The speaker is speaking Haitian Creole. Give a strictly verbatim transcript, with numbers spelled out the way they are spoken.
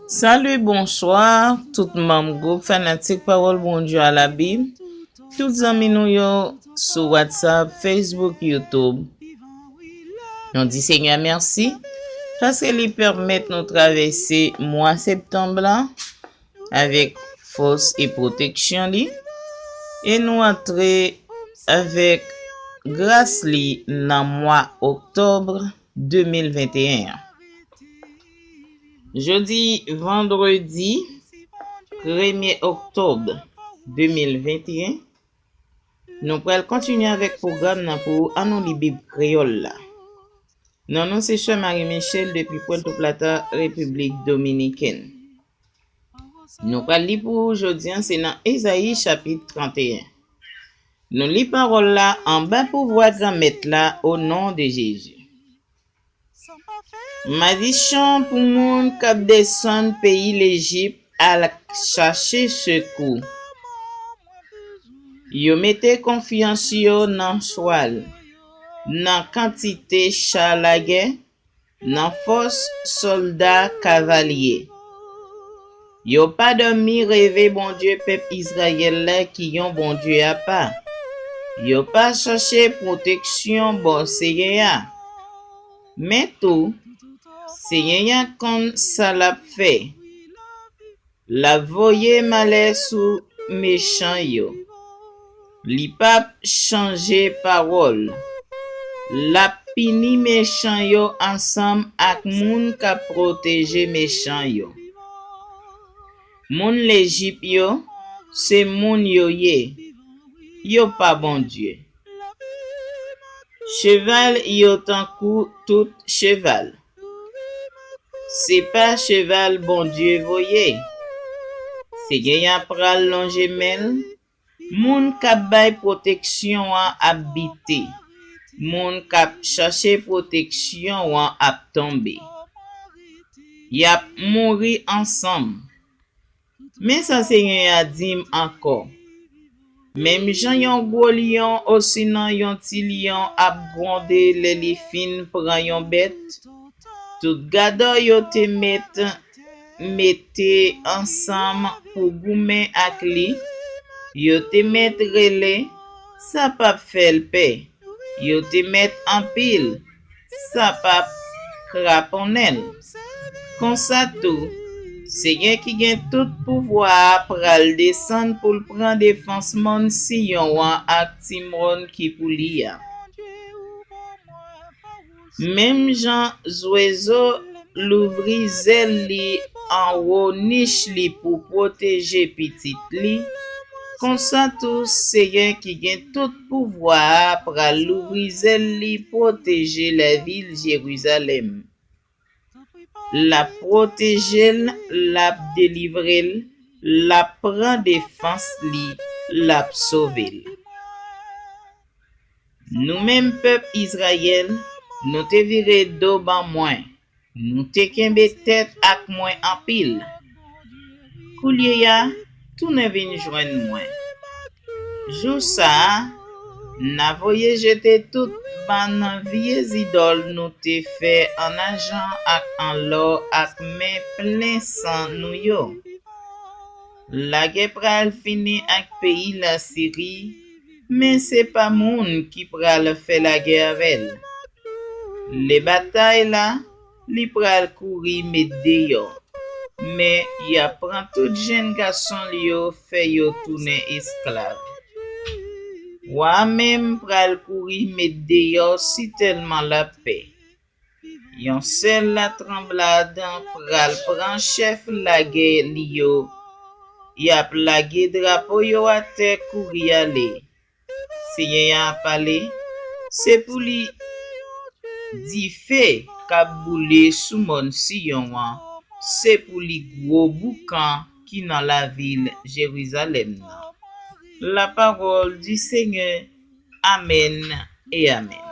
Salut, bonsoir, tout manm gwoup fanatik Pawòl Bondye a Labib, tout zanmi nou yo sou WhatsApp, Facebook, YouTube. Nou di Senyè mèsi paske li pèmèt nou travèse mwa septanm la avèk fòs e pwoteksyon li, e nou antre avèk gras li nan mwa oktòb de mil venteyen an. Jodi vandredi premye oktòb de mil venteyen, nou pral kontinye avèk pwogram nan pou An nou li Bib Kreyòl la. Non nou se Sè Marie Michel depi Puerto Plata, Repiblik Dominikèn. Nou pral li pou ou jodi an, se nan Ezayi chapit trannteyen. Nou li pawòl la anba pouvwa Granmèt la, o non de Jezi. Madichon pou moun k ap desann peyi Lejip al chache sekou. Yo mete konfyans yo nan chwal, nan kantite cha lagè, nan fòs sòlda kavalye. Yo pa dòmi reve Bondye pèp Izrayèl la ki yon Bondye apa. Yo pa chache pwoteksyon bò Senyè a. Men tou, Senyè a konn sa l ap fè. L ap voye malè sou mechan yo. Li p ap chanje pawòl. L ap pini mechan yo ansanm ak moun k ap pwoteje mechan yo. Moun Lejip yo, se moun yo ye. Yo pa Bondye. Cheval yo tankou tout cheval. Se pa cheval Bondye voye. Senyè a pral lonje men l. Moun k ap bay pwoteksyon an ap bite. Moun k ap chache pwoteksyon an ap tonbe. Y ap mouri ansanm. Men sa Senyè a di m ankò. Menm jan yon gwo lyon osinon yon ti lyon ap gwonde lè li fin pran yon bèt, tout gadò yo te mèt mete ansanm pou goumen ak li, yo te mèt rele, sa p ap fè l pè. Yo te mèt anpil, sa p ap kraponnen l. Konsa tou, Senyè ki gen tout pouvwa a pral desann pou l pran defans mòn Siyon an ak ti mòn ki pou li a. Menm jan zwezo louvri zèl li anwo nich li pou pwoteje pitit li, konsa tou Senyè ki gen tout pouvwa a pral louvri zèl li pwoteje lavil Jerizalèm. L ap pwoteje l, l ap delivre l, l ap pran defans li, l ap sove l. Nou menm pèp Izrayèl, nou te vire do ban mwen, nou te kenbe tèt ak mwen anpil. Koulye a, tounen vin jwenn mwen. Jou sa a, n a voye jete tout bann vye zidòl nou te fè an ajan ak an lò ak men plen san nou yo. Lagè pral fini ak peyi Lasiri, men se pa moun ki pral fè lagè avè l. Lè batay la, li pral kouri met deyò, men y ap pran tout jenn gason l yo fè yo tounen esklav. Wa a menm pral kouri met deyò sitèlman l ap pè. Yon sèl latranblad pral pran chèf lagè li yo. Y ap lage drapo yo atè kouri ale. Senyè a pale, se pou li dife k ap boule sou mòn Siyon an, se pou li gwo boukan ki nan lavil Jerizalèm nan. La parole du Seigneur. Amèn e amèn.